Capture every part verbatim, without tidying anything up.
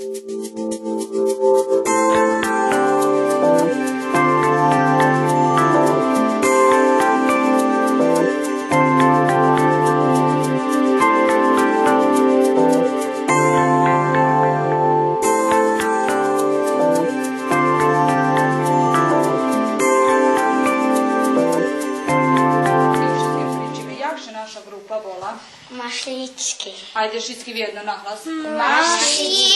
Як же наша група вола? Машлїцки. Айде шицки вєдно наглас. Машлїцки.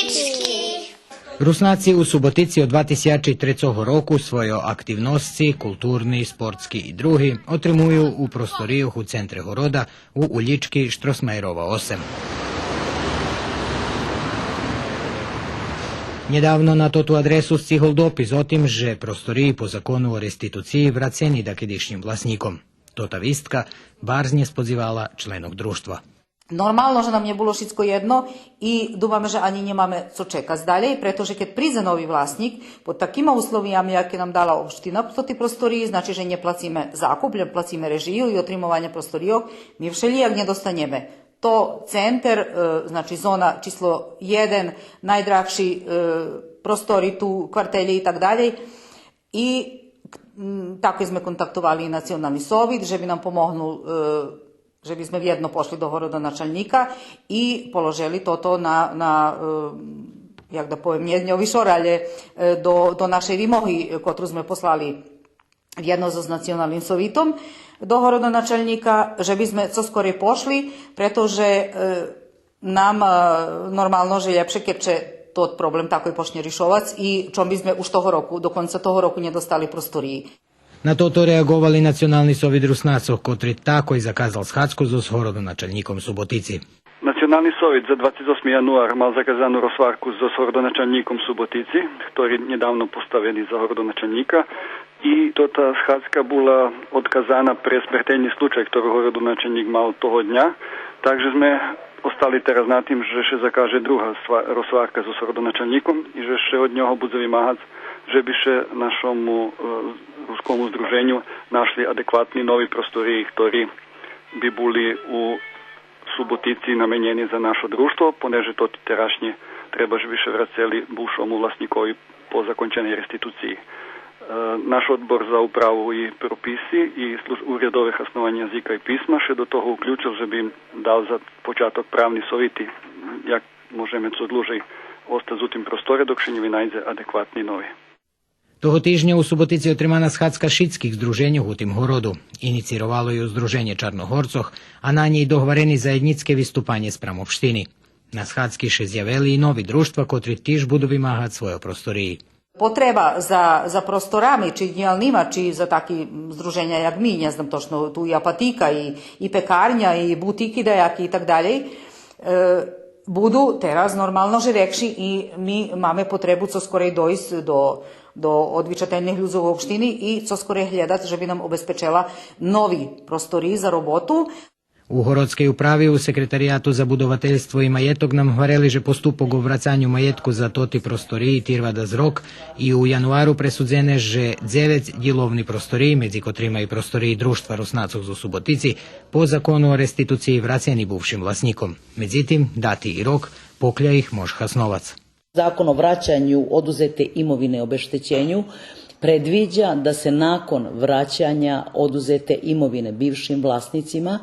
Руснаци у Суботици од два тисячи трецого року свойо активносци, културни, спортски и други, отримую у просторийох у центре города у улїчки Штросмаєрова осем. Нєдавно на тоту адресу сцигол допис о тим же просториї по закону о реституциї врацени дакедишнїм власнїком. Тота вистка барз нєсподзивала членох дружтва. Нормално же нам нє було шицко єдно и думаме же анї нє маме цо чекац далєй, прето же кед придзе нови власнїк, под такима условиями, яке нам дала општина за тоти просториї, значи же нє плациме закуп, нє плациме режию и отримованє просторийох, ми вшелїяк нє достанєме. То центер, е, значи зона число єден, найдрагши, е, простори ту, квартелє и так далєй. И, м, тако зме контактовали и Национални совит, же би нам помогнул, е, же би зме вєдно пошли до городоначалнїка и положели тото на, на, е, як да повем, нє, нє вишоралє, е, до, до нашей вимоги, е, котру зме послали вєдно зоз Националним совитом до городоначалнїка, же би зме цо скорей пошли, прето же, е, нам, е, нормално же лєпше кед ше тот проблем такой почнє ришовац и чом би зме уж того року, до конца того року нє достали просториї. На тото реаґовал и Национални совит Руснацох, котри такой заказал схадзку зоз городоначалнїком Суботици. Национални совит за двацец осми януар мал заказану розгварку зоз городоначалнїком Суботици, хтори нєдавно поставени за городоначалнїка. И тота схадзка була одказана пре смертельни случай, хтори городоначалнїк мал того дня. Так же зме остали тераз на тим же ше закаже друга сва-, розгварка зоз городоначалнїком и же ше од нього будзе вимагац же би ше нашому, е, рускому здруженю нашли адекватни нови просториї, хтори би були у Суботици наменєни за нашо дружтво, понеже тоти терашнї треба же би ше врацели бувшому власнїкови по законченей реституциї. Е, наш Одбор за управу и прописи и служ-, урядове хаснованє язика и писма ше до того уключел же би им дал за початок правни совити, як можеме цо длужей остац у тим просторе, док ше нє винайдзе адекватни нови. Того тижня у Суботици отримана схадзка шицких здруженьох у тим городу. Инициировало ю Здруженє Чарногорцох, а на нєй догварени заєднїцке виступанє спрам општини. На схадзки ше зявели и нови дружтва, котри тиж буду вимагац свойо просториї. Потреба за, за просторами, чи дїялнима, чи за таки, м, здруженя як ми, нє знам точно, ту и апатика, и, и пекарня, и бутики даяки и так далєй, е, буду тераз нормално же векши и ми маме потребу цо скорей дойсц до, до одвичательних людзох у општини и цо скорей глєдац же би нам обезпечела нови простори за роботу. У городскей управи у Секретарияту за будовательство и маєток нам гварели же поступок о врацаню маєтку за тоти просториї тирва дас рок и у януару пресудзене же дзевец дїловни просториї, медзи котрима и просториї Дружтва Руснацох зоз Суботици, по закону о реституциї врацени бувшим власнїком. Медзитим, дати и рок покля их мож хасновац. Закон о враћању одузете имовине и обештећењу предвиђа да се након враћања одузете имовине бившим власницима,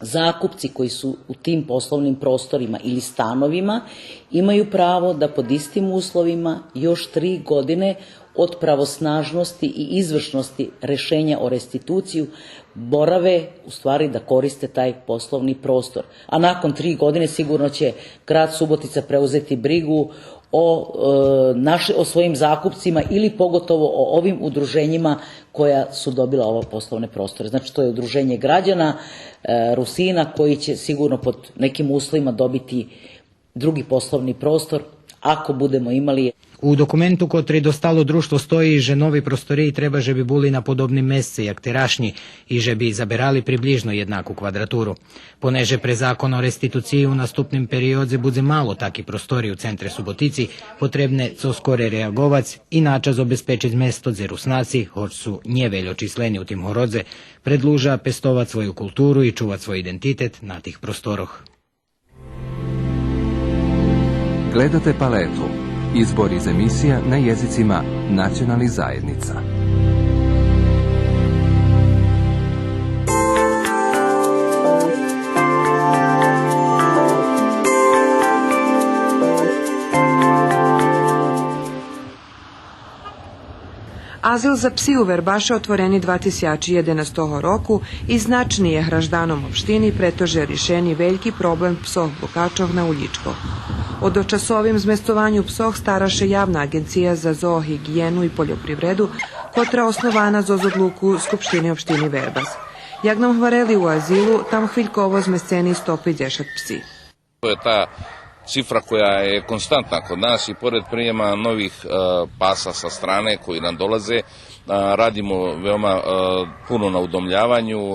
закупци који су у тим пословним просторима или становима имају право да под истим условима још три године од правоснажности и извршности решења о реституцију бораве, у ствари, да користе тај пословни простор. А након три године сигурно ће град Суботица преузети бригу о, е, наше-, о својим закупцима или поготово о овим удружењима која су добила ова пословне просторе. Значи, то је удружење грађана, е, Русина, који ће сигурно под неким условима добити други пословни простор, ако будемо имали. У документу котри достало Дружтво стої же нови просториї треба же би були на подобним месце як терашнї и же би заберали приближно єднаку квадратуру. Понеже пре закон о реституциї у наступним периодзе будзе мало таки простори у центре Суботици, потребне цо скоре реаґовац и начас обезпечиц место дзе Руснаци, гоч су нє вельо числени у тим городзе, предлужа пестовац свою културу и чувац свой идентитет на тих просторох. Gledate Paletu, izbor iz emisija na jezicima nacionalnih zajednica. Азил за пси у Вербаше отворени два тисячи єденастого року и значни є гражданом општини, прето же ришени вельки проблем псох блукачох на улїчкох. О дочасовим змесцованю псох стара ше Явна аґенция за зоогиґиєну и польопривреду, котра основана зоз одлуку Скупштини општини Вербас. Як нам гварели у азилу, там хвильково змесцени сто пейдзешат пси. To je ta cifra koja je konstantna kod nas i pored prijema novih, e, pasa sa strane koji nam dolaze, a, radimo veoma, e, puno na udomljavanju, e,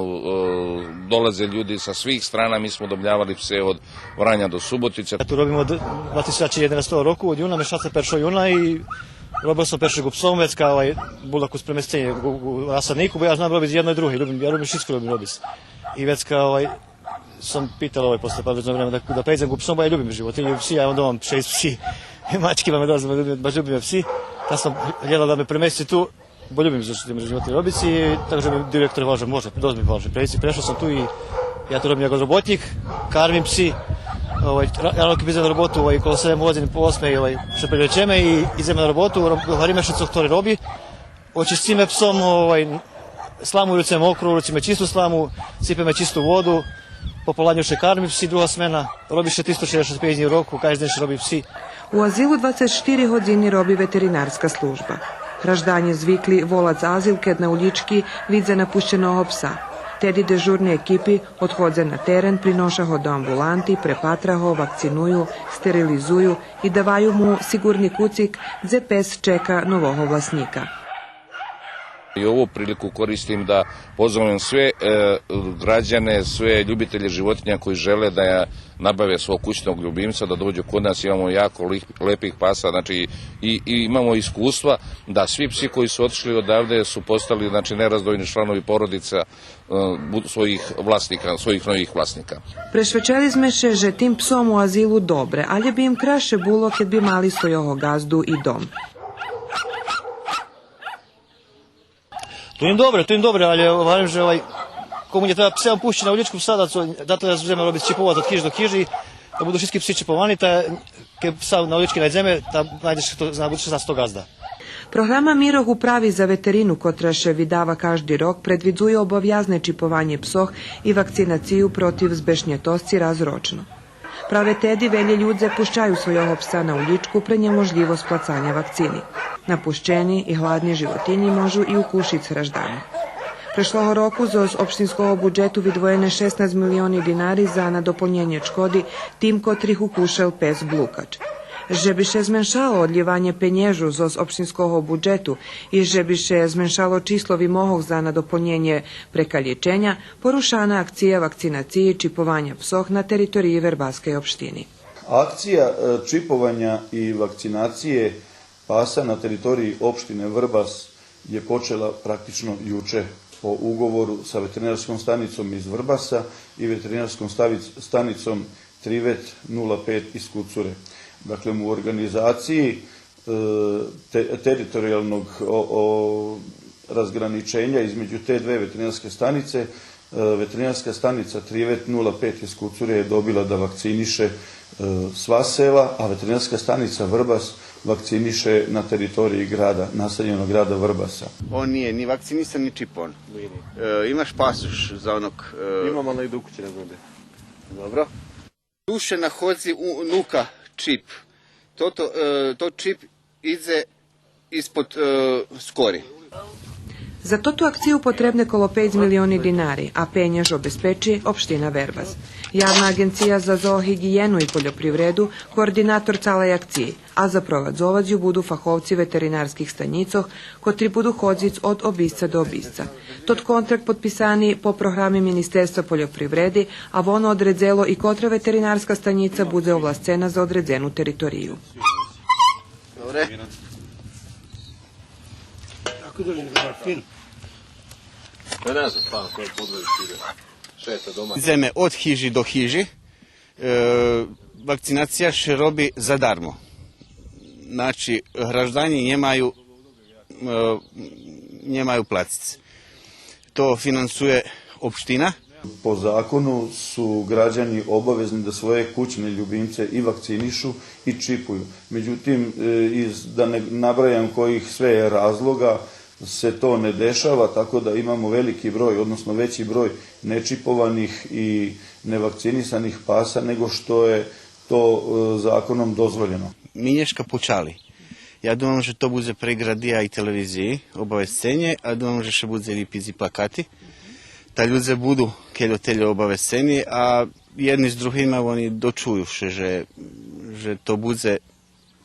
dolaze ljudi sa svih strana, mi smo udomljavali pse od Vranja do Subotice. Ja tu robim od два тисячи єденастого року, од юна, мешаца першого юна и робел сом першим псом, вецка, овай, було кус премесценє у, у расаднику, бо я знам робиц єдно и друге, любим, я любим шицко, любим робиц. И вецка, овай, сом питал овай после пар време да, да прейдзем ку псом, бо я любим животинє, пси, я имам дома шейсц пси. Мачки маме досц, баш любим, баш любим пси. Та сом глєдал да ме премести ту, бо любим животинє робиц, и так же ми директор гварел же може, досц ми гварел же прейсц. Прешол сом ту и я ту робим як роботнїк, кармим пси. Овай, ра-, рано кед идзем на роботу, овай, коло седем годзин, пол осмей, овай, ше превлечеме и идземе на роботу, роб-, гвариме ше цо хтори роби. Очисциме псом, овай, сламу, уруциме мокру, уруциме чисту сламу, сипеме чисту воду, пополадню ше карми пси, друга смена, роби ше тристо шейдзешат пейц днї у року, кажди ден ше роби пси. У азилу двацец штири годзини роби ветеринарска служба. Гражданє звикли волац азил кед на улїчки видзе напущеного пса. Теди дежурни екипи одходзе на терен, приноша го до амбуланти, препатра го, вакциную, стерилизую, и даваю му сиґурни куцик дзе пес чека нового власнїка. I ovu priliku koristim da pozovem sve, e, građane, sve ljubitelje životinja koji žele da nabave svog kućnog ljubimca, da dođu kod nas, imamo jako lih-, lepih pasa, znači, i, i imamo iskustva da svi psi koji su otišli odavde su postali, znači, nerazdvojni članovi porodica, e, bu-, svojih vlasnika, svojih novih vlasnika. Прешвечели зме ше же тим псом у азилу добре, алє би им красше було кед би мали свойого ґазду и дом. Ту им добре, ту им добре, алє гварим же, овай, кому нє треба пса, пущи на улїчку пса, да, цо, да, то я будземе робиц чиповац од хижи до хижи, да буду шицки пси чиповани, та кед пса на улїчки найдземе, та найдзе ше хто, зна, будзе ше знати хто ґазда. Програма Мирок управи за ветерину, котра ше видава кажди рок, предвидзує обовязне чипованє псох и вакцинацию против збешнятосци раз рочно. Праве теди велї людзе пущаю свойого пса на улїчку пре нєможлївосц плацаня вакцини. Напущени и гладни животинї можу и укушиц гражданох. Прешлого року зоз општинского буджету видвоєне шеснац милиони динари за надополнєнє чкоди тим котрих укушел пес блукач. Же би ше зменшало одлїванє пенєжу зоз општинского буджету и же би ше зменшало число вимогох за надополнєнє пре калєченя, порушана акция вакцинациї чипованя псох на териториї Вербаскей општини. Akcija, e, čipovanja i vakcinacije pasa na teritoriji opštine Vrbas je počela praktično juče po ugovoru sa veterinarskom stanicom iz Vrbasa i veterinarskom stavic-, stanicom Trivet nula pet iz Kucure. Dakle, u organizaciji, e, te-, teritorijalnog o-, o-, razgraničenja između te dve veterinarske stanice, e, veterinarska stanica Trivet nula pet iz Kucure je dobila da vakciniše, e, sva sela, a veterinarska stanica Vrbas vakciniše na teritoriji grada, naseljenog grada Vrbasa. On nije ni vakcinisan, ni čipovan. E, imaš pasoš za onog, e, imam, ali idu kući, ne znam gde. Dobro. Tu ше находзи у-, унука чип. Тото, е, то чип идзе испод, е, скори. За тоту акцию потребне коло пейц милиони динари, а пенєж обезпечи општина Вербас. Явна аґенция за зоогиґиєну и польопривреду, координатор цалей акциї, а запровадзовац ю буду фаховци ветеринарских станїцох, котри буду ходзиц од обисца до обисца. Тот контракт подписани по програми Министерства польопривреди, а воно одредзело и котра ветеринарска станїца будзе овласцена за одредзену територию. Добре. Па не знам, стварно, које подловиш иде. Шета дома. Идземе од хижи до хижи. Е, вакцинация ше роби задармо. Значи, граждани нємаю, е, нємаю плациц. То финансує општина. Po zakonu su građani obavezni da svoje kućne ljubimce i vakcinišu i čipuju. Međutim, e, iz, da ne nabrajam kojih sve razloga, se to ne dešava, tako da imamo veliki broj, odnosno veći broj nečipovanih i nevakcinisanih pasa nego što je to, e, zakonom dozvoljeno. Ми нєшка почали. Я думам же то будзе прейґ радия и телевизиї, обавесценє, а думам же ше будзе лїпиц и плакати. Та людзе буду кельо-тельо обавесцени, а єдни з другима вони дочую ше же, же то будзе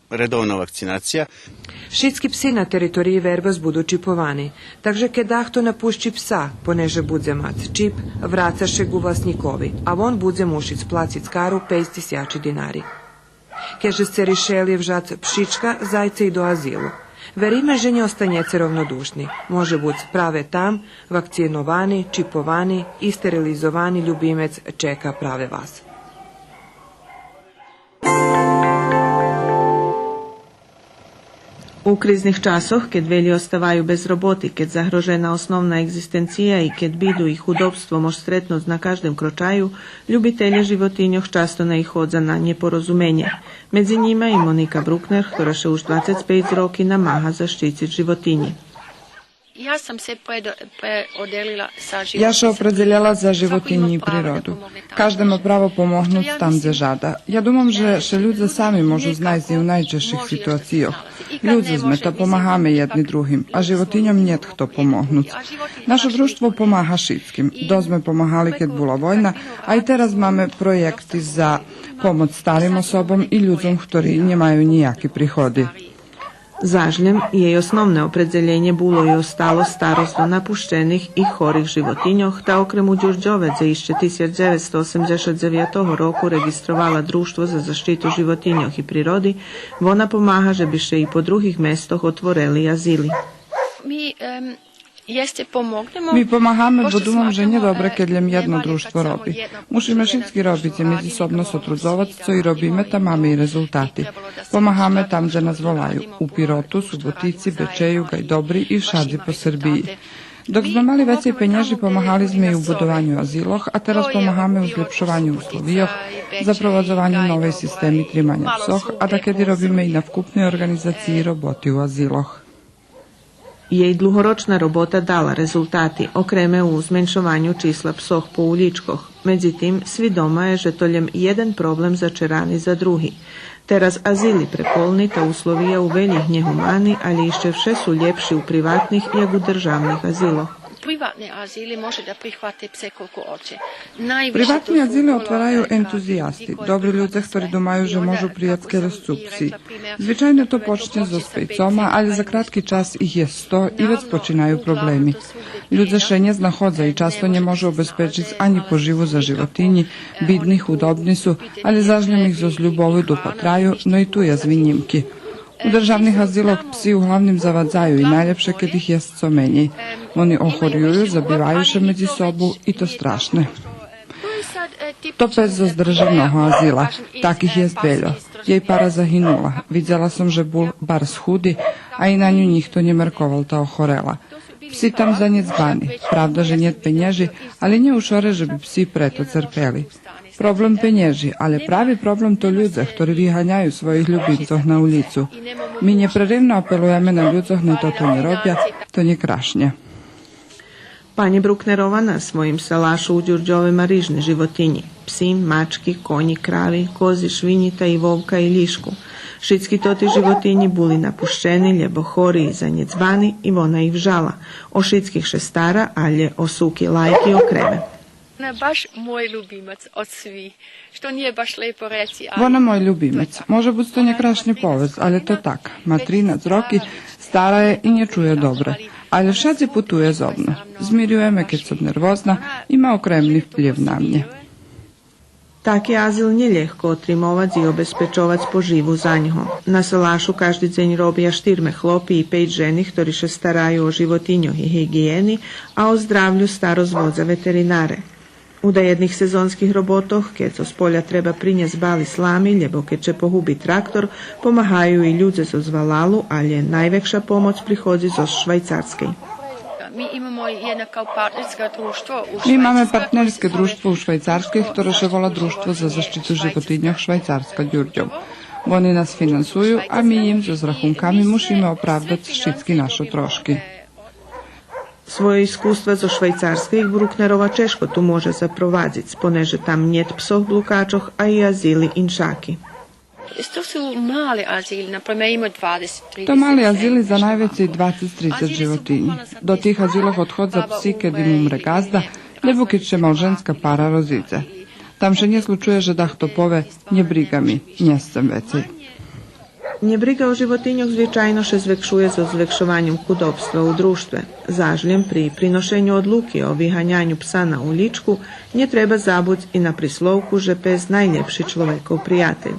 редовна вакцинация. Шицки пси на териториї Вербас буду чиповани, так же кед дахто напущи пса, понеже будзе мац чип, враца ше ґу власнїкови, а вон будзе мушиц плациц кару пейц тисячи динари. Кед же сце ришели вжац пшичка, зайдзце и до азилу. Вериме же нє останєце ровнодушни. Може буц праве там, вакциновани, чиповани и стерилизовани любимец чека праве вас. У кризних часох, кед велї оставаю без роботи, кед загрожена основна еґзистенция и кед биду и худобство мож стретнуц на каждим крочаю, любителє животиньох часто наиходза на нєпорозуменє. Медзи нїма и Моника Брукнер, хтора ше уж двацец пейц роки намага защициц животинї. Я сам ше предо-, преоделила за животинї. Я ше опредзелєла за животинї и природу. Кажде ма право помогнуц там дзе жада. Я думам же ше людзе сами можу знайсц и у найчежших ситуацийох. Людзе зме та помагаме єдни другим, а животиньом нєт хто помогнуц. Нашо дружтво помага шицким. Досц зме помагали кед була война, а и тераз маме проєкти за помоц старим особом и людзом хтори нємаю нїяки приходи. Заш лєм, єй основне опредзелєнє було и остало старосц о напущених и хорих животиньох, та окрем у Дюрдьове, дзе ище тисяч дзевецсто осемдзешат дзевятого року реґистровала Дружтво за защиту животиньох и природи, вона помага же би ше и по других местох отворели азили. Ми, ем, Ми помагаме, бо думам же нє добре кед лєм єдно дружтво роби. Мушиме шицки робиц и медзисобно сотрудзовац, цо и робиме, та маме и резултати. Помагаме там дзе нас волаю: у Пироту, Суботици, Бечею, Гайдобри и вшадзи по Сербиї. Док зме мали вецей пенєжи, помагали зме и у будованю азилох, а тераз помагаме у злєпшованю условийох, запровадзованю новей системи триманя псох, а дакеди робиме и на вкупней орґанизациї роботи у азилох. Єй длугорочна робота дала резултати, окреме у зменшованю числа псох по улїчкох. Медзитим, свидома є же то лєм єден проблем зачерани за други. Тераз азили преполни та условия у велїх нєгумани, алє ище вше су лєпши у приватних як у державних азилох. Privatne azile može da prihvate pse koliko hoće. Приватни азили отвараю ентузиясти, добри людзе хтори думаю же можу прияц кельо сцу пси. Звичайно, то почнє зоз пейцома, алє за кратки час их є сто и вец починаю проблеми. Людзе ше нє знаходза и часто нє можу обезпечиц анї поживу за животинї, бидни, худобни су, алє заш лєм их зоз любову допатраю, но и ту єст винїмки. У державних азилох пси углавним завадзаю и найлєпше кед их єст цо менєй. Вони охорюю, забиваю ше медзи собу и то страшне. То пес зоз державного азила. Таких єст вельо. Єй пара загинула. Видзела сом же бул барз худи, а и на ню нїхто нє мерковал та охорела. Пси там занєдзбани. Правда же нєт пенєжи, алє нє учоре же би пси прето церпели. Проблем пенєжи, алє прави проблем то людзе хтори виганяю своїх любимцох на улїцу. Ми нєпреривно апелуєме на людзох най тото нє робя, то нє крашнє. Панї Брукнерова на своїм салашу у Дюрдьове ма рижни животинї: пси, мачки, конї, крави, кози, швинї та и вовка и лїшку. Шицки тоти животинї були напущени, лєбо хори и занєдзбани, и вона их вжала. О шицких ше стара, алє о суки лайки окреме. Вона баш мой любимац од сви, што нє баш лєпо реци, алє... Вона мой любимец. Може буц то нє крашнє повесц, алє то так. Ма тринац роки, стара є и нє чує добре. Алє вшадзи путує зо мну. Змирює ме кед сом нервозна и ма окремни вплїв на мнє. Таки азил нє лєгко отримовац и обезпечовац поживу за нього. На салашу кажди дзень робя штирме хлопи и пейц жени, хтори ше стараю о животиньох и гиґиєни, а о здравлю старосц водза ветеринаре. У даєдних сезонских роботох, кед зоз поля треба принєсц бали слами, лєбо кед ше погуби трактор, помагаю и людзе зоз валалу, алє найвекша помоц приходзи зоз Швайцарскей. Ми имаме єдно као партнерске дружтво у Ми маме Швайцарскей. Партнерске дружтво у Швайцарскей, хторе ше вола Дружтво за защиту животиньох Швайцарска Дюрдьов. Вони нас финансую, а ми им зоз рахунками мушиме оправдац шицки нашо трошки. Своє искуства зоз Швайцарскей Брукнерова чежко ту може запровадзиц, понеже там нєт псох блукачох, а и азили иншаки. То су мали азили, например, има двацец, трицец. То мали азили за найвецей двацец, трицец животинї. До тих азилох одходза пси кед им умре ґазда, лєбо кед ше малженска пара розидзе. Там ше нє случує же дахто пове: „Нє бриґа ми, нє сцем вецей.“ Нєбриґа о животиньох звичайно ше звекшує зоз звекшованьом худобства у дружтве. Заш лєм при приношеню одлуки о виганяню пса на улїчку, нє треба забуц и на присловку же пес найлєпши чловеков приятель.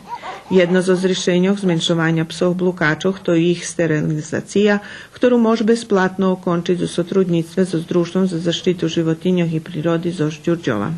Єдно зоз ришеньох зменшованя псох блукачох то їх стерилизация, хтору мож безплатно окончиц у сотруднїцтве зоз Дружтвом за защиту животиньох и природи зоз Дюрдьова.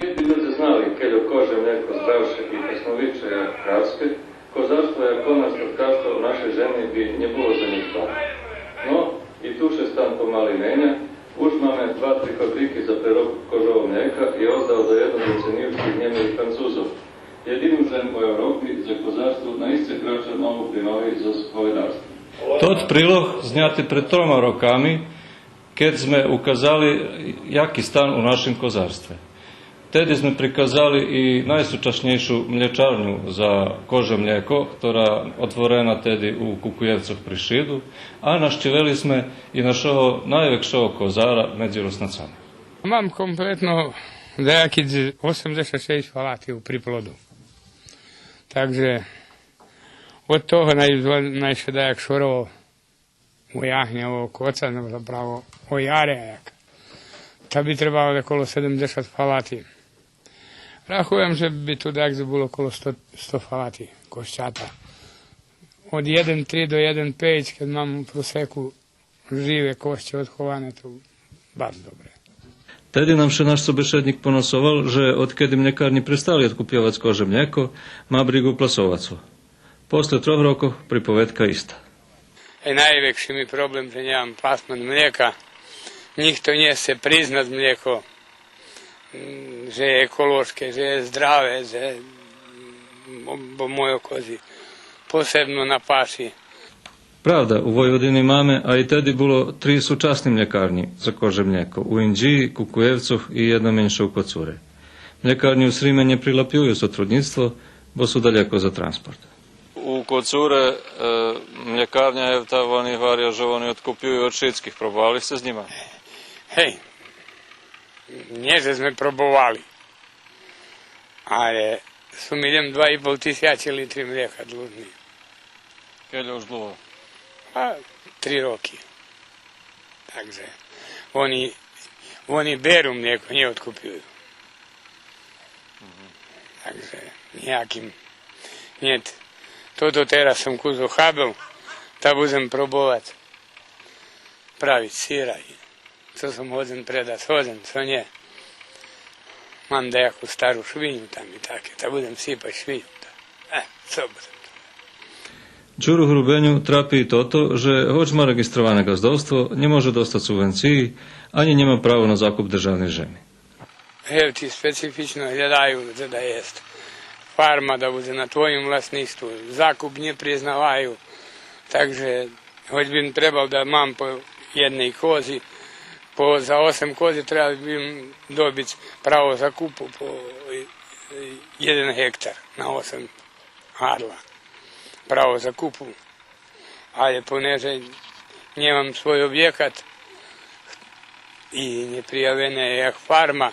Кед би людзе знали кельо кожє млєко здравше и пресновитше як кравске, козарство як конар статкарства у нашей жеми би нє було занїхтоване. Но, и ту ше стан помали меня, уж маме два-три фабрики за преробку кожового млєка и оздал за єдну децению шпигнєме и Французох. Єдину жем у Европи за козарство наисце крача ногу при ноги зоз говедарством. Тот прилог зняти пред трома роками, кед зме указали яки стан у нашим козарстве. Теди зме приказали и найсучаснєйшу млєчарню за коже млєко, котра отворена теди у Кукуєвцох при Шиду, а нащивели зме и нашого найвекшого козара медзи Руснацами. Мам комплетно даяки дз-, осемдзешат шейсц фалати у приплоду. Так же од того най-, най ше даяк шоровал у ягня ового коца, но, заправо о яре, як. Та би требало да коло седемдзешат фалати. Рахуєм же би ту даяк було коло сто, сто фалати косцята. Од єден три до єден пейц, кед мам у просеку живе косци одховане, то барз добре. Теди нам ше наш собешеднїк поносовал же одкеди млєкарнї престали одкупйовац коже млєко, ма бригу пласовацо. После трох рокох приповедка иста. Е, найвекши ми проблем же нємам пласман млєка. Нїхто нє сце признац млєко, м, же є еколошке, же є здраве, же, м, бо, бо мойо кози посебно на паши. Правда, у Войводини маме, а и теди було три сучасни млєкарнї за коже млєко, у Индзиї, Кукуєвцох и єдна менша у Коцуре. Млєкарнї у Сриме нє прилапюю сотруднїцтво, бо су далєко за транспорт. У Коцуре, е, млєкарня є, та вони гваря же вони одкупюю од шицких. Пробовали сце з нїма? Гей, нє же зме пробовали. Але су ми лєм два и пол тисячи литри млєка длужни. Кельо уж длуго? А, три роки. Так же вони, вони беру млєко, нє одкупюю. Так же нїяки нєт. Тото тераз сом кус охабел, та будзем пробовац правиц сира и Цо сом годзен предац, годзен, цо нє. Мам даяку стару швиню там и таке, та будзем сипац швиню там. Е, цо будзем там. Дюру Грубеню трапи и тото же, гоч ма реґистроване ґаздовство, нє може достац субвенциї, анї нєма право на закуп державней жеми. Гевти специфично глєдаю же да єст фарма, да будзе на твоїм власниству, закуп нє признаваю, так же гоч бим требал да мам по єдней кози, по, за осем кози требал бим добиц право закупу по, е, єден гектар на осем гарла. Право закупу. Але понеже нємам свой обєкат и нє приявена є як фарма,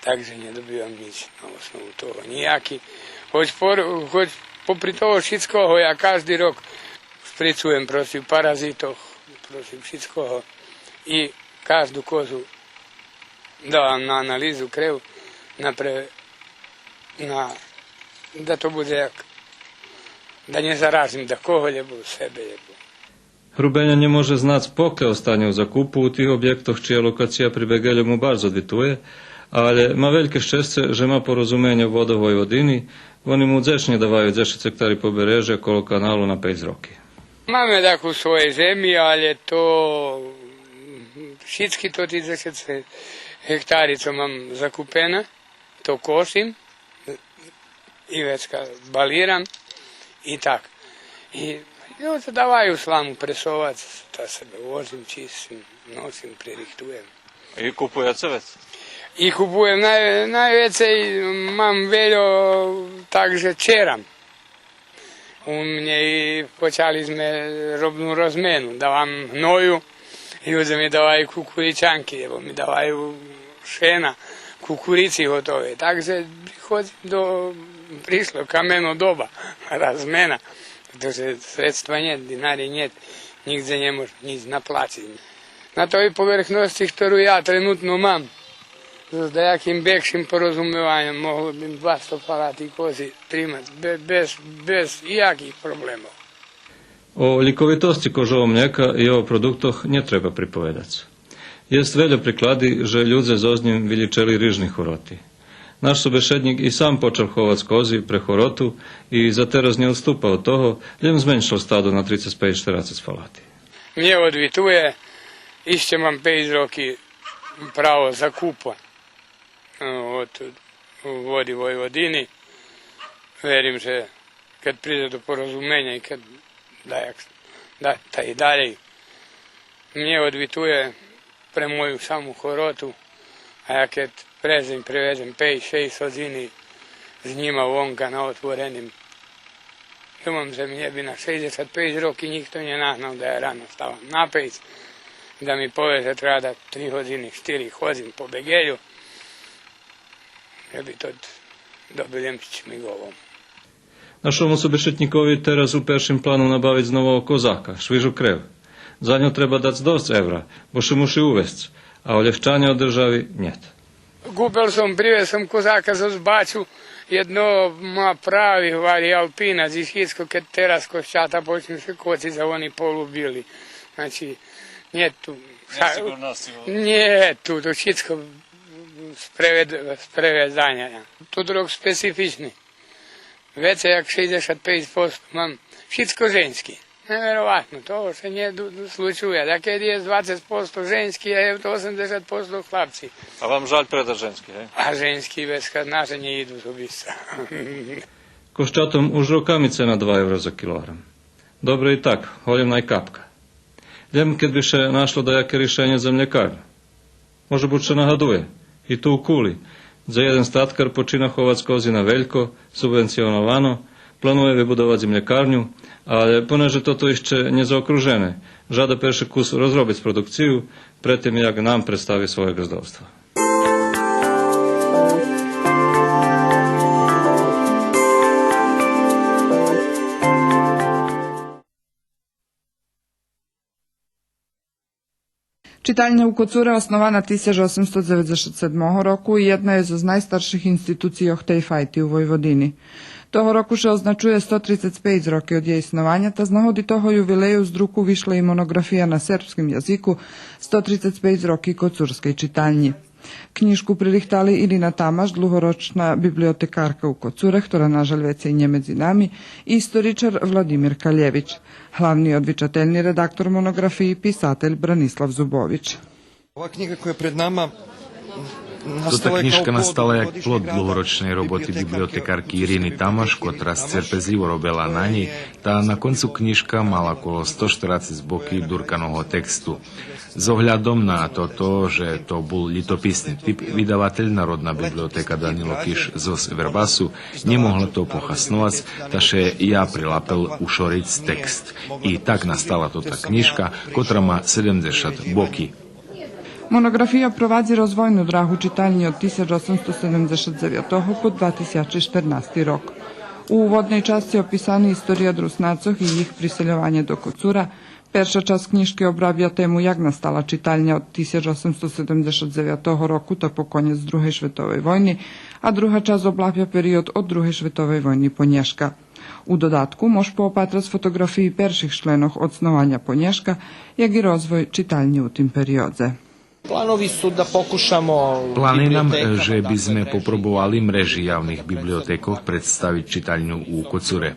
Так же нє добивам нїч на основу того, нїяки. Хоч пор-, хоч попри того шицкого, я кажди рок шприцуєм против паразитох, против шицкого. И кажду козу давам на анализу крев, на пре-, на, да то будзе як, да нє заразим дакого, лєбо себе, лєбо. Грубеня нє може знац поке остане у закупу у тих обєктох, чия локация при Беґельому барз одвитує, алє ма вельке щесце же ма порозуменє у Водох Войводини, вони му дзечнє даваю дзешец гектари побережа коло каналу на пейц роки. Маме даку своєй земї, алє то шицки тоти дзешец гектари цо мам закупене, то косим и вецка балирам и так. И, но, то даваю сламу пресовац, та себе возим, чисцим, носим, пририхтуєм. И купуєце вец? И купуєм най-, найвецей, мам вельо, так же черам. У мнє и почали зме робну розмену. Давам гною, людзе ми даваю кукуричанки, лєбо ми даваю шена, кукурици готовей. Так же приходзим до, пришло камено доба, розмена, прето же средства нєт, динари нєт, нїґдзе нє мож нїч наплациц. На той поверхносци, хтору я тренутно мам, з даяким бекшим порозумованьом могло би двасто фалати кози тримац бе-, без, без ияких проблемох. О лїковитосци кожового млєка и його продуктох нє треба приповедац. Єст вельо приклади же людзе зоз нїм вилїчели рижни хороти. Наш собешеднїк и сам почал ховац кози пре хороту и за тераз нє одступа од того, лєм зменшал стадо на трицец пейц-штерацец фалати. Мнє одвитує, ище мам пейц роки право закупа, е, од Води Войводини. Верим же кед придзе до порозуменя и кед даяк, да, та и далєй, мнє одвитує пре мою саму хороту, а я кед през дзень превезем пейц, шейсц годзини з нїма вонка на отвореним. Думам же мнє би на шейдзешат пейц роки нїхто нє нагнал да я рано ставам на пейц, да ми пове же треба да три годзини, штири ходзим по Беґелю, же би тот добил лєм з чмиґолом. Нашому собешеднїкови тераз у першим плану набавиц нового козака, швижу крев. За ню треба дац досц евра, бо ше муши увесц, а олєгчаня од держави нєт. Купел сом, привез сом козака зоз Бачу, єдно ма прави, гвари, алпина, зишицко, кед тераз кошчата почну ше коциц, а вони полубили. Значи, нєт ту. Нєсиґурносци. Нєт ту, то шицко з превед-, з преведзаня. Тот рок специфични. Вецей як шейдзешат пейц посто мам. Шицко женски. Невероватно, то ше нє ду-, ду-, случує. Дакеди єст двацец посто женски, а єст осемдзешат посто хлапци. А вам жаль предац женски, гей? А женски без хазначеня иду собисто. Кошчатом уж роками цена два евра за килоґрам. Добре и так, голєм най капка. Лєм кед би ше нашло даяке ришенє за млєкарню. Може буц ше нагадує, и ту у Кули, дзе єден статкар почина ховац кози на велько, субвенционовано, планує вибудовац и млєкарню, алє понеже тото ище нє заокружене, жада перше кус розробиц продукцию, пред тим як нам представи своє ґаздовство. Читальня у Коцуре основана тисяч осемсто дзеведзешат седмого року и єдна є зоз найстарших институцийох тей файти у Войводини. Того року ше означує сто трицец пейц роки од єй снованя, та з нагоди того ювилею з друку вишла и моноґрафия на сербским язику „Сто трицец пейц роки коцурскей читальнї“. Кнїжку пририхтали Ирина Тамаш, длугорочна библиотекарка у Коцуре, хтора, на жаль, вецей нє медзи нами, и историчар Владимир Калєвич. Главни одвичательни редактор моноґрафиї писатель Бранислав Зубович. Ова кнїга која је пред нама... Тота кнїжка настала як плод длугорочней роботи библиотекарки Ирини Тамаш, котра сцерпезлїво робела на нєй, та на концу кнїжка мала коло сто штерацец боки дурканого тексту. З оглядом на тото же то бул лїтописни тип, видаватель Народна библиотека Данило Киш зоз Вербасу нє могла то похасновац, та ше я прилапел ушориц текст. И так настала тота кнїжка, котра ма седемдзешат боки. Моноґрафия провадзи розвойну драгу читальнї од тисяч осемсто седемдзешат дзевятого по два тисячи штернасти рок. У уводней часци описани история Руснацох и їх присельованє до Коцура. Перша часц кнїжки облавя тему як настала читальня од тисяч осемсто седемдзешат дзевятого року та по конєц Другей шветовей войни, а друга часц облавя период од Другей шветовей войни по нєшка. У додатку мож поопатрац фотоґрафиї перших членох основаня по нєшка, як и розвой читальнї у тим периодзе. Планови су да покушамо... Плани нам, же би зме попробовали мрежи явних библиотекох представиц читальню у Коцуре.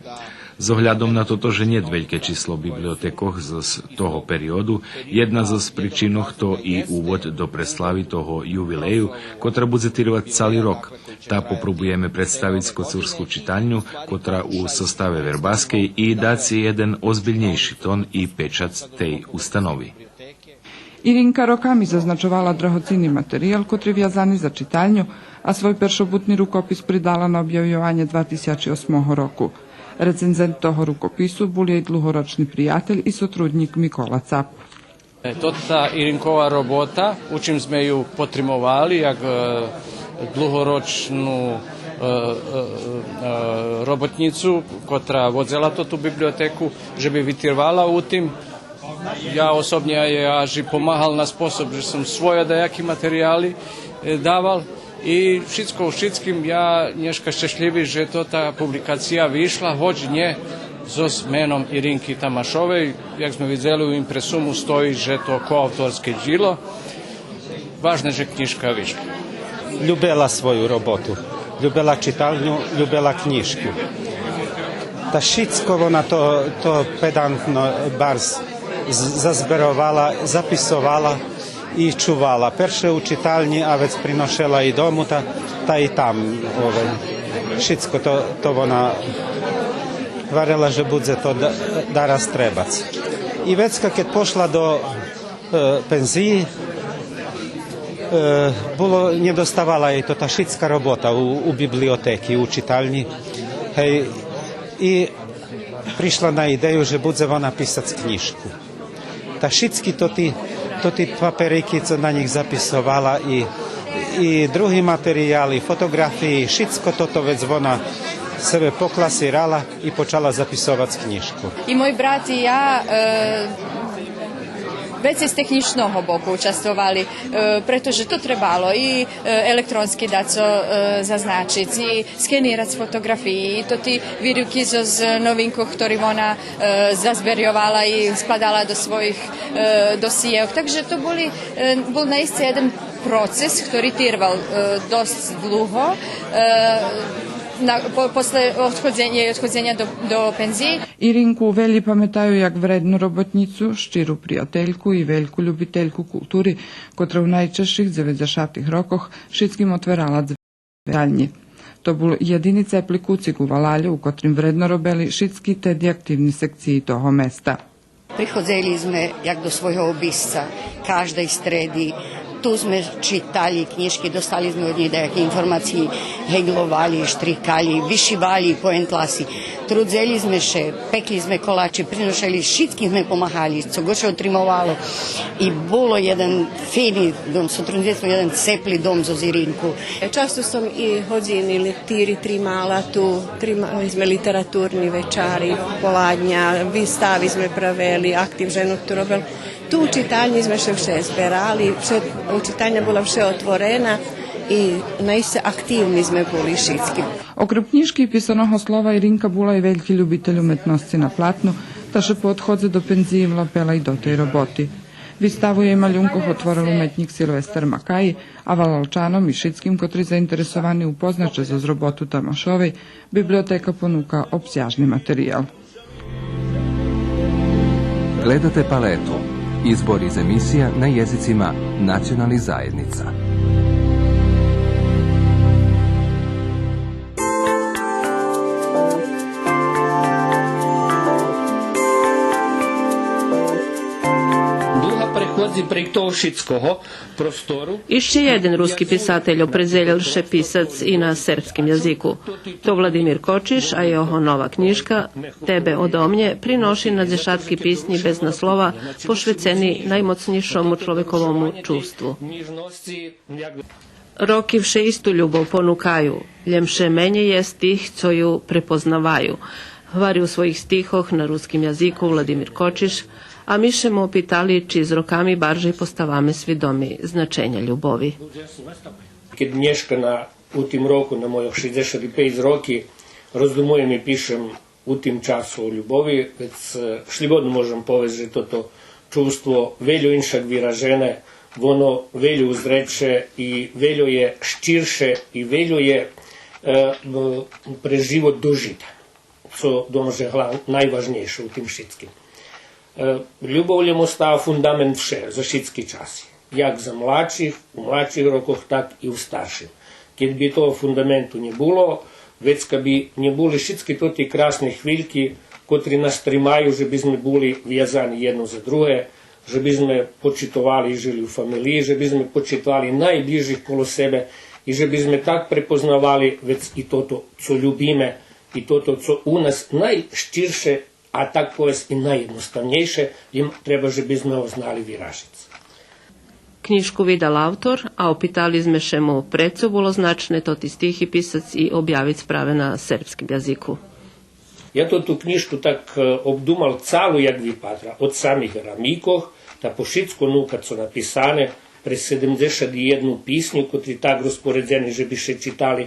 З оглядом на тото же нєт вельке число библиотекох з, з того периоду, єдна з причинох то и увод до преслави того ювилею, котра будзе тирвац цали рок. Та попробуєме представиц коцурску читальню, котра у составе Вербаскей, и дац єй єден озбильнєйши тон и печац тей установи. Иринка роками зазначовала драгоцинни материял котри вязани за читальню, а свой першобутни рукопис придала на обявйованє два тисячи осмого року. Рецензент того рукопису бул єй длугорочни приятель и сотруднїк Микола Цап. Е, тота Иринкова робота, у чим зме ю потримовали, як, е, длугорочну, е, е, е, роботнїцу, котра водзела тоту библиотеку, же би витирвала у тим. Я особнє єй аж и помагал на способ же сом свойо даяки материяли, е, давал. И шицко у шицким, я нєшка щешлїви же тота публикация вишла, гоч нє зоз меном Иринки Тамашовей, як зме видзели у импресуму стої же то коавторске дїло. Важне же кнїжка вишла. Любела свою роботу, любела читальню, любела кнїжку. Та шицко вона то, то педантно барз з-, зазберовала, записовала и чувала. Перше у читальнї, а вец приношела и дому, та, та и там, ове, шицко то, то вона гварела же будзе то да-, дараз требац. И вецка кед пошла до, е, пензиї, е, було, нє доставала єй тота шицка робота у, у библиотеки, у читальнї. Гей, и пришла на идею же будзе вона писац кнїжку. Та шицки тоти, тоти паперики, цо на нїх записовала, и, и други материяли, фотоґрафиї, шицко тото вец вона себе покласирала и почала записовац кнїжку. И мой брат и я, е, вецей з технїчного боку участвовали, е, прето же то требало и, е, електронски дацо, е, зазначиц, и скенирац фотоґрафиї, и тоти виривки зоз новинкох, хтори вона, е, зазберйовала и складала до своїх, е, досиєох. Так же то були, е, бул наисце єден процес, хтори тирвал, е, досц длуго, е, на, по-, после одходзенє, одходзеня до, до пензиї. Иринку велї паметаю як вредну роботнїцу, щиру приятельку и вельку любительку култури, котра у найчежших дзеведзешатих рокох шицким отверала дзвери читальнї. То бул єдини цепли куцик у валалю, у котрим вредно робели шицки теди активни секциї того места. Приходзели зме як до свойого обисца, каждей стреди. Ту зме читали кнїжки, достали зме од нїх даяки информациї, геґловали, штрикали, вишивали по ентласи. Трудзели зме ше, пекли зме колачи, приношели, шицким зме помагали, цо го ше отримовало. И було єден фини дом, сотруднїцтво, єден цепли дом зоз Иринку. Часто сом и годзини лектири тримала ту, тримали зме литературни вечари, поладня, вистави зме правели, актив женох ту робел. Ту у читальнї зме ше вше зберали, вше, читальня була вше отворена и наисце активни зме були шицки. Окрем кнїжки и писаного слова, Иринка була и вельки любитель уметносци на платну, та ше по одходзе до пензиї влапела и до тей роботи. Виставу єй малюнкох отворел уметнїк Силвестер Макаї, а Валалчаном и шицким котри заинтересовани упознац ше зоз роботу Тамашовей, библиотека понука обсяжни материял. Gledate Paletu, izbor iz emisija na jezicima nacionalnih zajednica. Прейґ того шицкого простору. Ище єден руски писатель опредзелєл ше писац и на сербским язику. То Владимир Кочиш, а його нова кнїжка Тебе одо мнє приноши на дзешатки писнї без наслова, пошвецени наймоцнєйшому чловековому чувству. Роки вше исту любов понукаю, лєм вше менєй єст тих цо ю препознаваю, гвари у своїх стихох на руским язику Владимир Кочиш, а ми ше му опитали чи з роками баржей поставаме свидоми значеня любови. Кед нєшка на, у тим року на мойох шейдзешат и пейц роки роздумуєм и пишем у тим часу о любови, вец, е, шлїбодно можем повесц же тото чувство вельо иншак виражене, воно вельо узрече и вельо є щирше и вельо є, е, м, през живот дожите. Цо думам же глав-, найважнєйше у тим шицким. Е, любов лєм остава фундамент вше, за шицки часи. Як за младших, у младших рокох, так и у старших. Кед би того фундаменту нє було, вецка би нє були шицки тоти красни хвильки, котри нас тримаю же би зме були вязани єдно за друге, же би зме почитовали и жили у фамелиї, же би зме почитовали найблїжих коло себе и же би зме так препознавали вец и тото цо любиме, и тото цо у нас найщирше, а так повесц и найєдноставнєйше, им треба же би зме го знали виражиц. Кнїжку видал автор, а опитали зме ше му прецо було значне тоти стихи писац и обявиц праве на сербским язику. Я тоту кнїжку так, е, обдумал цалу як випатра, од самих рамикох, та по шицко нувкат цо написане, през седемдзешат єдну писню, котри так розпоредзени же би ше читали,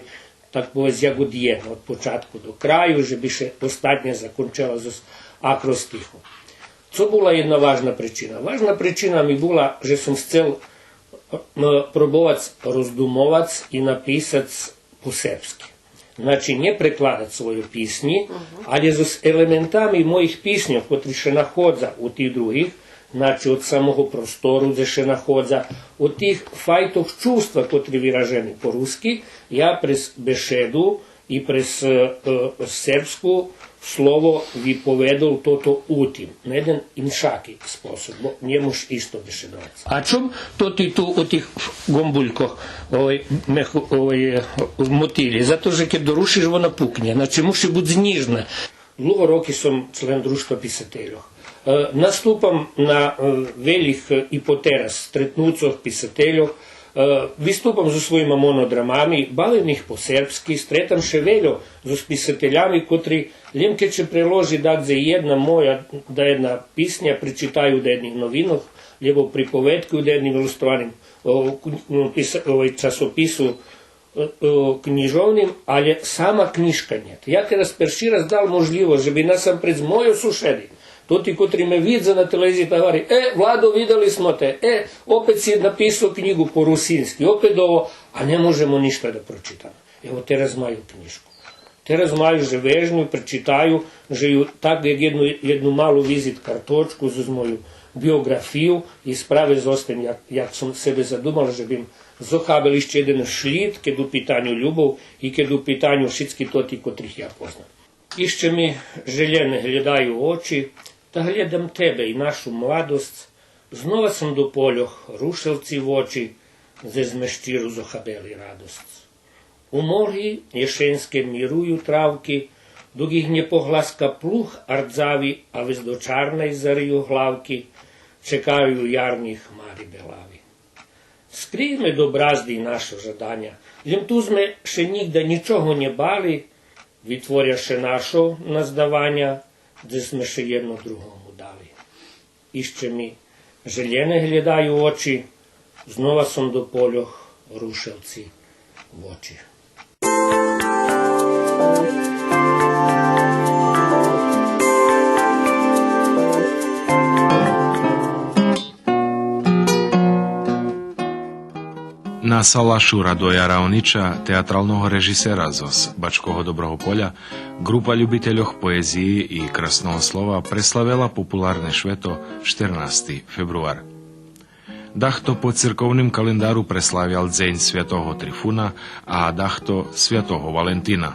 так повесц, як од єдно, од початку до краю, же би ше остатня закончела зоз акростихом. Цо була єдна важна причина? Важна причина ми була же сом сцел, м, пробовац роздумовац и написац по сербски. Значи, нє прекладац свойо писнї, алє зоз елементами моїх писньох, котри ше находза у тих других, значи, од самого простору дзе ше находза, од тих файтох чувства, котри виражени по руски, я през бешеду и през, е, е, сербску слово виповедол тото у тим, на єден иншаки способ, бо нє мож исто бешедовац. А чом тоти ту у тих ґомбулькох, овай, мех-, овай, е, мотилї? Зато же кед дорушиш, вона пукнє. Значи, муши буц нїжна. Длуго роки сом член Дружтва писательох. Е, наступам на, е, велїх, е, и потераз стретнуцох писательох, е, виступам зоз своїма монодрамами, бавим их по сербски, стретам ше вельо зоз писателями, котри лєм кед ше преложи дадзе єдна моя, даєдна писня, пречитаю у даєдних новинох, лєбо приповедки у даєдним илустрованим, о, к-, м, писа-, овай, часопису, е, е, кнїжовним, алє сама кнїжка нєт. Я тераз перши раз дал можлївосц же би насампредз мойо сушеди, тоти котри ме видза на телевизиї, та гвари: „Е, Владо, видали смо те, е, опет си написал кнїгу по русински, опет ово, а нє можемо ништа да прочитаме.“ Ево, тераз маю кнїжку. Тераз маю же вежню, пречитаю же ю так як єдну, єдну малу визит карточку зоз мою биоґрафию и справе зоз тим як, як сом себе задумал же бим зохабел ище єден шлїд, кед у питаню любов и кед у питаню шицки тоти котрих я познам. Ище ми желєне глєдаю очи, та глєдам тебе и нашу младосц, знова сом до польох Рушелци вочи, дзе зме щиру зохабели радосц. У морги єшенске мирую травки, док их нє погласка плуг ардзави, а вец до чарней зарию главки, чекаю ярни хмари белави. Скрийме до бразди нашо жаданя, лєм ту зме ше нїґда нїчого нє бали, витворя ше нашо наздаваня, дзе зме ше єдно другому дали. Ище ми желєне глєдаю очи, знова сом до польох Рушелци вочи. На салашу Радоя Раонича, театралного режисера зоз Бачкого Доброго Поля, ґрупа любительох поезиї и красного слова преславела популарне швето штернасти фебруар. Дахто по церковним календару преславял дзень святого Трифуна, а дахто святого Валентина.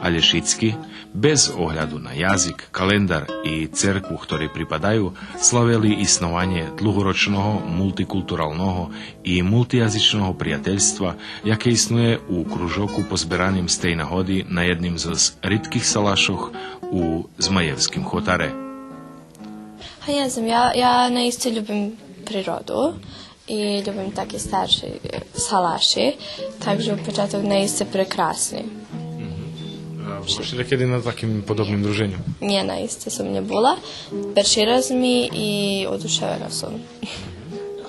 Алє шицки Без огляду на язик, календар и церкву хтори припадаю, славели иснованє длугорочного мултикултуралного и мултиязичного приятельства, яке иснує у кружоку позбераним з тей нагоди на єдним зоз ритких салашох у Змаєвским хотаре. Га, нє знам, я, я наисце любим природу и любим таки старши, е, салаши, так же у початок наисце прекрасни. Мгм. А була ши дакеди на таким подобним друженю? Нє, наисце сом нє була. Перши раз ми и одушевена сом.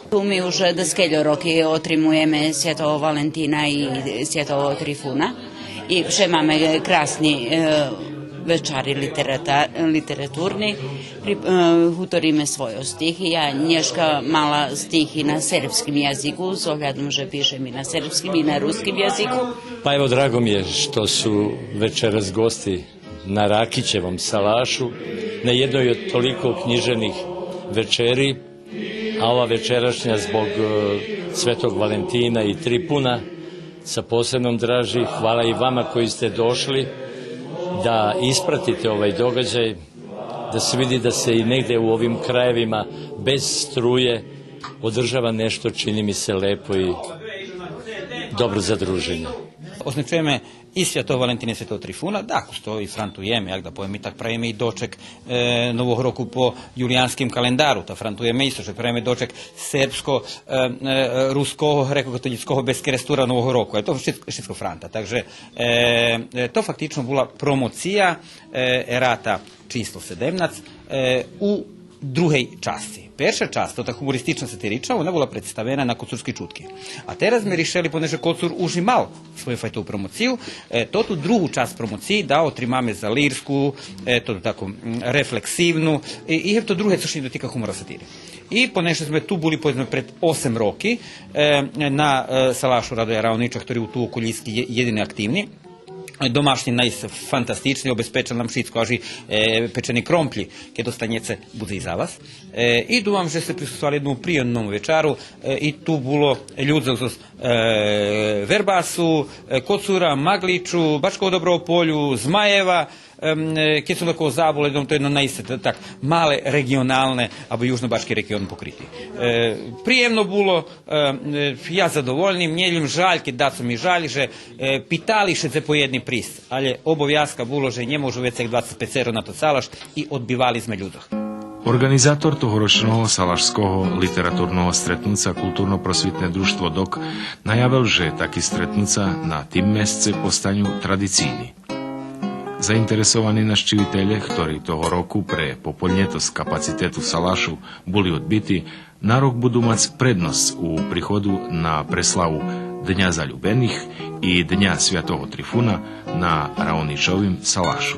Ту ми уж даскельо роки отримуєме Святого Валентина и Святого Трифуна. И вше маме красни, е, вечари литерата-, литературни. При-, е, гуториме свойо стихи. Я нєшка мала стихи на сербским язику, з оглядом же пишем и на сербским и на руским язику. Па ево, драго ми је што су вечерас гости на Ракићевом салашу, на єдној од толико књижевних вечери, а ова вечерашња због, е, Светог Валентина и Трипуна са посебном дражи. Хвала и вама који сте дошли да испратите овај догађај, да се види да се и негде у овим крајевима без струје одржава нешто, чини ми се, лепо и добро за дружење. Означујеме и Святого Валентина и Святого Трифуна, да, косто и франтуєме, як да повем, и так правиме и дочек, е, Нового року по юлиянским календару, та франтуєме исто же правиме дочек сербско, е, е, руского, грекокатолїцкого без Керестура Нового року. Е, то шицко, шицко франта. Так же, е, е, то фактично була промоция, е, ерата число седемнац, е, у другей часци. Перша часц, тота гумористична, сатирична, вона була представена на Коцурскей чутки. А тераз зме ришели, понеже Коцур уж и мал свою файтову промоцию, е, тоту другу часц промоциї да отримаме за лирску, е, тоту таку, м, рефлексивну, и, и то друге цо ше дотика гумора, сатири. И понеже зме ту були, поведзме, пред осем роки, е, на, е, салашу Радоя Раонича, хтори у ту околїски є, єдини активни, домашнї наисце фантастични, обезпечел нам шицко, аж и, е, печени кромплї, кед останєце, будзе и за вас. Е, и думам же сце присуствовали єдному приємному вечару, е, и ту було людзох зоз, е, Вербасу, е, Коцура, Маґличу, Бачкого Доброго Полю, Змаєва, ем, е, кед сом дакого забул, думам, то єдно наисце т-, так мале реґионалне, або южнобачки реґион покрити. Е, приємно було, Е, е, я задовольни, мнє лєм жаль, кед дацо ми жаль, же, е, питали ше дзе по єдни присц, алє обовязка було же нє можу вецей як двацец пецеро на тот салаш и одбивали зме людзох. Орґанизатор тогорочного салашского литературного стретнуца Културно-просвитне дружтво ДОК наявел же таки стретнуца на тим месце постаню традицийни. Заинтересовани нащивителє, хтори того року пре пополнєтосц капацитету салашу були одбити, на рок буду мац предносц у приходу на преславу Дня залюбених и Дня Святого Трифуна на Раоничовим салашу.